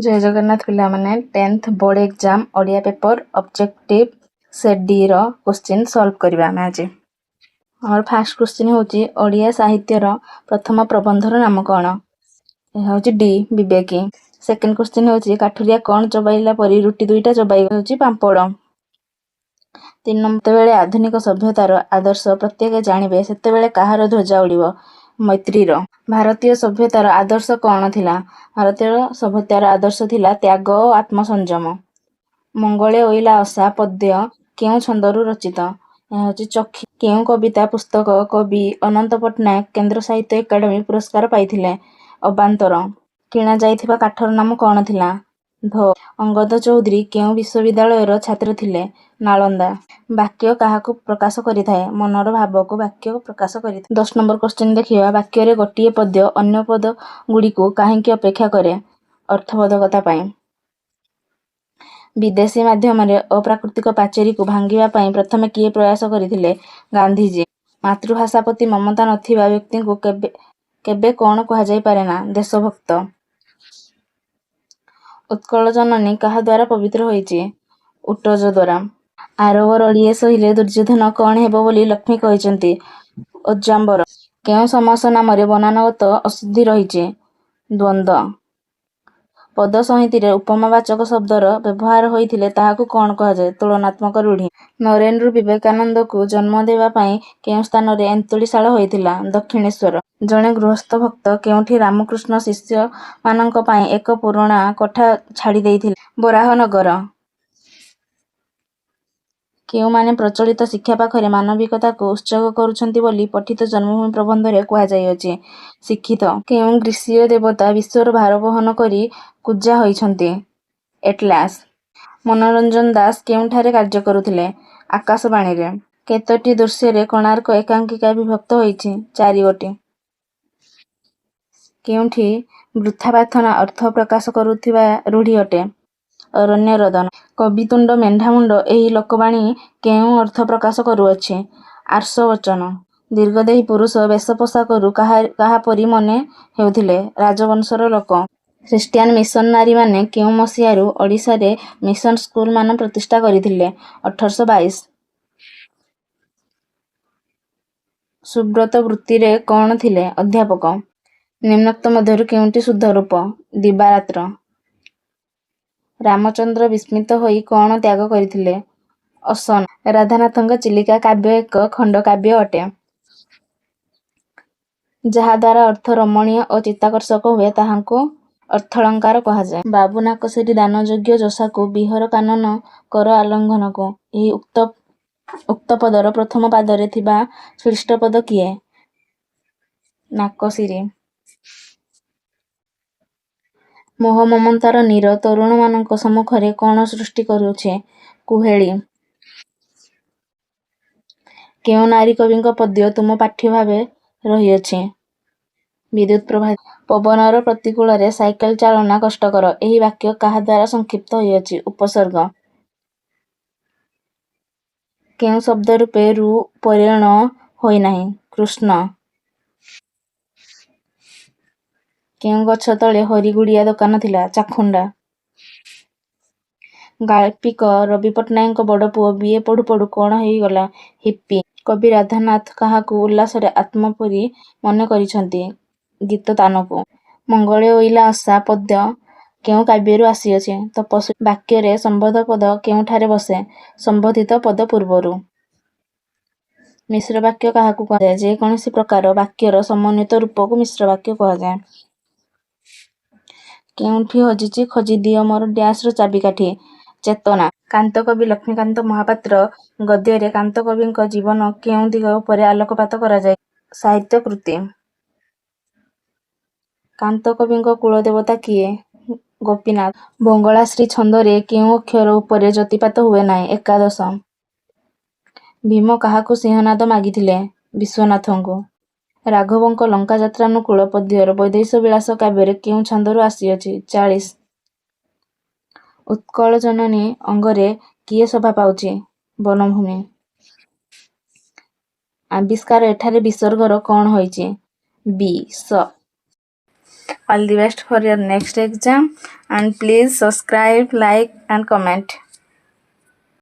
ଜୟ ଜଗନ୍ନାଥ ପିଲାମାନେ, 10th board exam Odia paper objective set ଡିର question solve କରିବା ଆମେ ଆଜି। ଆମର ଫାର୍ଷ୍ଟ କ୍ୱେଶ୍ଚିନ୍ ହେଉଛି, ଓଡ଼ିଆ ସାହିତ୍ୟର ପ୍ରଥମ ପ୍ରବନ୍ଧର ନାମ କ'ଣ? ଏହା ହେଉଛି ଡି, ବିବେକୀ। ସେକେଣ୍ଡ କ୍ୱେଶ୍ଚିନ୍ ହେଉଛି, କାଠୁରିଆ କ'ଣ ଚୋବାଇଲା ପରି ରୁଟି ଦୁଇଟା ଚୋବାଇ? ହେଉଛି ପାମ୍ପଡ଼। 3 ନମ୍ବର, ଯେତେବେଳେ ଆଧୁନିକ ସଭ୍ୟତାର ଆଦର୍ଶ ପ୍ରତ୍ୟେକ ଜାଣିବେ, ସେତେବେଳେ କାହାର ଧ୍ୱଜା ଉଡ଼ିବ? ମୈତ୍ରୀର। ଭାରତୀୟ ସଭ୍ୟତାର ଆଦର୍ଶ କ'ଣ ଥିଲା? ଭାରତୀୟ ସଭ୍ୟତାର ଆଦର୍ଶ ଥିଲା ତ୍ୟାଗ ଓ ଆତ୍ମସଂଯମ। ମଙ୍ଗଳେ ଅଇଲା ଅଶା ପଦ୍ୟ କେଉଁ ଛନ୍ଦରୁ ରଚିତ? ଏହା ହେଉଛି ଚକ୍ଷୁ। କେଉଁ କବିତା ପୁସ୍ତକ କବି ଅନନ୍ତ ପଟ୍ଟନାୟକ କେନ୍ଦ୍ର ସାହିତ୍ୟ ଏକାଡେମୀ ପୁରସ୍କାର ପାଇଥିଲେ? ଅବାନ୍ତର। କିଣାଯାଇଥିବା କାଠର ନାମ କ'ଣ ଥିଲା? ଧୋ। ଅଙ୍ଗଦ ଚୌଧୁରୀ କେଉଁ ବିଶ୍ୱବିଦ୍ୟାଳୟର ଛାତ୍ର ଥିଲେ? ନାଳନ୍ଦା। ବାକ୍ୟ କାହାକୁ ପ୍ରକାଶ କରିଥାଏ? ମନର ଭାବକୁ ବାକ୍ୟ ପ୍ରକାଶ କରିଥାଏ। 10 ନମ୍ବର କ୍ୱେଶ୍ଚିନ୍ ଦେଖିବା, ବାକ୍ୟରେ ଗୋଟିଏ ପଦ୍ୟ ଅନ୍ୟ ପଦଗୁଡ଼ିକୁ କାହିଁକି ଅପେକ୍ଷା କରେ? ଅର୍ଥବୋଧକତା ପାଇଁ। ବିଦେଶୀ ମାଧ୍ୟମରେ ଅପ୍ରାକୃତିକ ପାଚେରୀକୁ ଭାଙ୍ଗିବା ପାଇଁ ପ୍ରଥମେ କିଏ ପ୍ରୟାସ କରିଥିଲେ? ଗାନ୍ଧିଜୀ। ମାତୃଭାଷା ପ୍ରତି ମମତା ନଥିବା ବ୍ୟକ୍ତିଙ୍କୁ କେବେ କ'ଣ କୁହାଯାଇପାରେ ନା? ଦେଶଭକ୍ତ। ଉତ୍କଳ ଜନନୀ କାହାଦ୍ୱାରା ପବିତ୍ର ହୋଇଛି? ଉଟଜ ଦ୍ୱାରା। ଆରବ ରଡ଼ିଏ ସହିଲେ ଦୁର୍ଯ୍ୟୋଧନ କ'ଣ ହେବ ବୋଲି ଲକ୍ଷ୍ମୀ କହିଛନ୍ତି? ଅଜାମ୍ବର। କେଉଁ ସମାସ ନାମରେ ବନାନଗତ ଅଶୁଦ୍ଧି ରହିଛି? ଦ୍ୱନ୍ଦ୍ୱ। ପଦ ସଂହିତିରେ ଉପମାବାଚକ ଶବ୍ଦର ବ୍ୟବହାର ହୋଇଥିଲେ ତାହାକୁ କ'ଣ କୁହାଯାଏ? ତୁଳନାତ୍ମକ ରୂଢ଼ି। ନରେନ୍ରୁ ବିବେକାନନ୍ଦଙ୍କୁ ଜନ୍ମ ଦେବା ପାଇଁ କେଉଁ ସ୍ଥାନରେ ଏନ୍ତୁଡ଼ିଶାଳ ହୋଇଥିଲା? ଦକ୍ଷିଣେଶ୍ୱର। ଜଣେ ଗୃହସ୍ଥ ଭକ୍ତ କେଉଁଠି ରାମକୃଷ୍ଣ ଶିଷ୍ୟମାନଙ୍କ ପାଇଁ ଏକ ପୁରୁଣା କୋଠା ଛାଡ଼ି ଦେଇଥିଲେ? ବରାହନଗର। କେଉଁମାନେ ପ୍ରଚଳିତ ଶିକ୍ଷା ପାଖରେ ମାନବିକତାକୁ ଉତ୍ସର୍ଗ କରୁଛନ୍ତି ବୋଲି ପଠିତ ଜନ୍ମଭୂମି ପ୍ରବନ୍ଧରେ କୁହାଯାଇଅଛି? ଶିକ୍ଷିତ। କେଉଁ ଗ୍ରୀସୀୟ ଦେବତା ବିଶ୍ୱର ଭାର ବହନ କରି କୁଜା ହୋଇଛନ୍ତି? ଏଟଲାସ। ମନୋରଞ୍ଜନ ଦାସ କେଉଁଠାରେ କାର୍ଯ୍ୟ କରୁଥିଲେ? ଆକାଶବାଣୀରେ। କେତୋଟି ଦୃଶ୍ୟରେ କୋଣାର୍କ ଏକାଙ୍କିକା ବିଭକ୍ତ ହୋଇଛି? ଚାରିଗୋଟି। କେଉଁଟି ବୃଥା ପ୍ରାର୍ଥନା ଅର୍ଥ ପ୍ରକାଶ କରୁଥିବା ରୂଢ଼ି ଅଟେ? ଅରଣ୍ୟରୋଦନ। କବି ତୁଣ୍ଡ ମେଣ୍ଢା ମୁଣ୍ଡ ଏହି ଲୋକବାଣୀ କେଉଁ ଅର୍ଥ ପ୍ରକାଶ କରୁଅଛି? ଆର୍ଷ ବଚନ। ଦୀର୍ଘଦେହୀ ପୁରୁଷ ବେଶ ପୋଷାକରୁ କାହାପରି ମନେ ହେଉଥିଲେ? ରାଜବଂଶର ଲୋକ। ଖ୍ରୀଷ୍ଟିଆନ ମିଶନାରୀମାନେ କେଉଁ ମସିହାରୁ ଓଡ଼ିଶାରେ ମିଶନ ସ୍କୁଲମାନ ପ୍ରତିଷ୍ଠା କରିଥିଲେ? 1822। ସୁବ୍ରତ ବୃତ୍ତିରେ କ'ଣ ଥିଲେ? ଅଧ୍ୟାପକ। ନିମ୍ନୋକ୍ତ ମଧ୍ୟରୁ କେଉଁଟି ଶୁଦ୍ଧ ରୂପ? ଦିବାରାତ୍ର। ରାମଚନ୍ଦ୍ର ବିସ୍ମିତ ହୋଇ କ'ଣ ତ୍ୟାଗ କରିଥିଲେ? ଅଶନ। ରାଧାନାଥଙ୍କ ଚିଲିକା କାବ୍ୟ ଏକ ଖଣ୍ଡକାବ୍ୟ ଅଟେ। ଯାହାଦ୍ୱାରା ଅର୍ଥ ରମଣୀୟ ଓ ଚିତ୍ତାକର୍ଷକ ହୁଏ, ତାହାକୁ ଅର୍ଥାଳଙ୍କାର କୁହାଯାଏ। ବାବୁ ନାକସିରି ଦାନଯୋଗ୍ୟ ଯଶାକୁ ବିହର କାନନ କର ଆଲିଙ୍ଗନକୁ। ଏହି ଉକ୍ତ ପଦର ପ୍ରଥମ ପାଦରେ ଥିବା ଶ୍ଳିଷ୍ଟ ପଦ କିଏ? ନାକସିରି। ମୋହ ମମତାର ନୀର ତରୁଣମାନଙ୍କ ସମ୍ମୁଖରେ କ'ଣ ସୃଷ୍ଟି କରୁଛି? କୁହେଳି। କେଉଁ ନାରୀ କବିଙ୍କ ପଦ୍ୟ ତୁମ ପାଠ୍ୟ ଭାବେ ରହିଅଛି? ବିଦ୍ୟୁତପ୍ରଭା। ପବନର ପ୍ରତିକୂଳରେ ସାଇକେଲ ଚାଳନା କଷ୍ଟକର। ଏହି ବାକ୍ୟ କାହାଦ୍ୱାରା ସଂକ୍ଷିପ୍ତ ହୋଇଅଛି? ଉପସର୍ଗ। କେଉଁ ଶବ୍ଦ ରୂପେ ରୁ ପରେ ଣ ହୋଇନାହିଁ? କୃଷ୍ଣ। କେଉଁ ଗଛ ତଳେ ହରି ଗୁଡ଼ିଆ ଦୋକାନ ଥିଲା? ଚାଖୁଣ୍ଡା। ଗାଳ୍ପିକ ରବି ପଟ୍ଟନାୟକଙ୍କ ବଡ଼ପୁଅ ବି. ଏ. ପଢ଼ୁ ପଢ଼ୁ କ'ଣ ହୋଇଗଲା? ହିପ୍ପି। କବି ରାଧାନାଥ କାହାକୁ ଉଲ୍ଲାସରେ ଆତ୍ମାପରି ମନେ କରିଛନ୍ତି? ଗୀତତାନକୁ। ମଙ୍ଗଳେ ଅଇଲା ଅଶା ପଦ୍ୟ କେଉଁ କାବ୍ୟରୁ ଆସିଅଛି? ତପସ୍ୱୀ। ବାକ୍ୟରେ ସମ୍ବନ୍ଧ ପଦ କେଉଁଠାରେ ବସେ? ସମ୍ବନ୍ଧିତ ପଦ ପୂର୍ବରୁ। ମିଶ୍ରବାକ୍ୟ କାହାକୁ କୁହାଯାଏ? ଯେକୌଣସି ପ୍ରକାର ବାକ୍ୟର ସମନ୍ୱିତ ରୂପକୁ ମିଶ୍ରବାକ୍ୟ କୁହାଯାଏ। କେଉଁଠି ହଜିଛି ଖୋଜି ଦିଅ ମୋର ଡ୍ୟାଶର ଚାବିକାଠି। ଚେତନା। କାନ୍ତକବି ଲକ୍ଷ୍ମୀକାନ୍ତ ମହାପାତ୍ର ଗଦ୍ୟରେ କାନ୍ତକବିଙ୍କ ଜୀବନ କେଉଁ ଦିଗ ଉପରେ ଆଲୋକପାତ କରାଯାଇଛି? ସାହିତ୍ୟ କୃତି। କାନ୍ତକବିଙ୍କ କୁଳଦେବତା କିଏ? ଗୋପୀନାଥ। ବଙ୍ଗଳାଶ୍ରୀ ଛନ୍ଦରେ କେଉଁ ଅକ୍ଷର ଉପରେ ଯତିପାତ ହୁଏ ନାହିଁ? ଏକାଦଶ। ଭୀମ କାହାକୁ ସିଂହନାଦ ମାଗିଥିଲେ? ବିଶ୍ୱନାଥଙ୍କୁ। ରାଘବଙ୍କ ଲଙ୍କାଯାତ୍ରାନୁକୂଳ ପଦ୍ୟ ବୈଦେହୀଶ ବିଳାସ କାବ୍ୟରେ କେଉଁ ଛାନ୍ଦରୁ ଆସିଅଛି? 40। ଉତ୍କଳ ଜନନୀ ଅଙ୍ଗରେ କିଏ ଶୋଭା ପାଉଛି? ବନଭୂମି। ଆବିଷ୍କାର ଏଠାରେ ବିସର୍ଗର କ'ଣ ହୋଇଛି? ବି, ସ। All the best for your next exam and please subscribe, like and comment.